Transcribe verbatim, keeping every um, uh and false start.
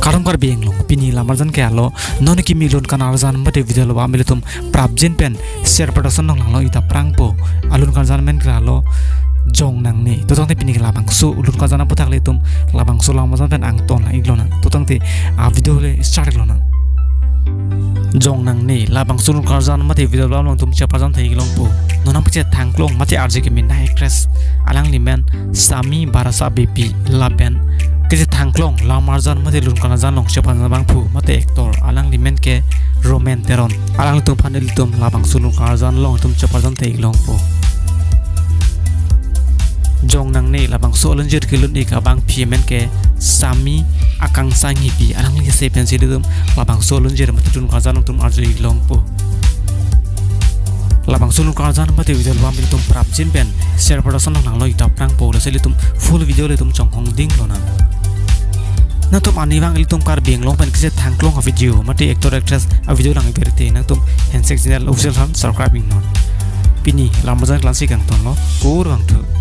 Kardom Karbi Anglong, pini lamarjan ke alo, non kimi lun kanarjan mate video lo ba militum prapjin pen share padosan nong langlo ita prangpo. Alun kanarjan men ke alo Jong Nangne. To tangte pini ke labangso lun kanarjan aputhak ilitum labangso lamarjan pen angton lang iklonang. To tangte a video le start iklonang. Jong Nangne, labangso lun kanarjan mate video lo along tum cheparjan thek iklongpo. Non nangpachethangklong mate arje kemenei actress, alangli men Sami Barasa Beypi lapen kachethangklong lamarjan mate lun kanarjan along cheparjan abangphu mate actor, alangli men ke Roman Teron. Alanglitum aphan ilitum labangso lun kanarjan along itum cheparjan thek iklongpo. Jong Nangne, labangso alunjir kelun-ik abangpi amen ke Sami Akangsha Enghipi, alangli ase pensi ilitum labangso alunjir mate lun kanarjan along itum arju iklongpo. Labangso lun kanarjan mate video lo ba militum prapjin pen share padosan nong langlo ita prangpo, lasi ilitum full video le itum chonghong ding lonang. Nangtum arnivang ilitum Karbi Anglong pen kachethangklong a video mate actor actress a video lang iberti, nangtum Handshake Channel Official aphan subscribe ingnon. Pini lamarjan klangsi kangtonlo, kurvangthu.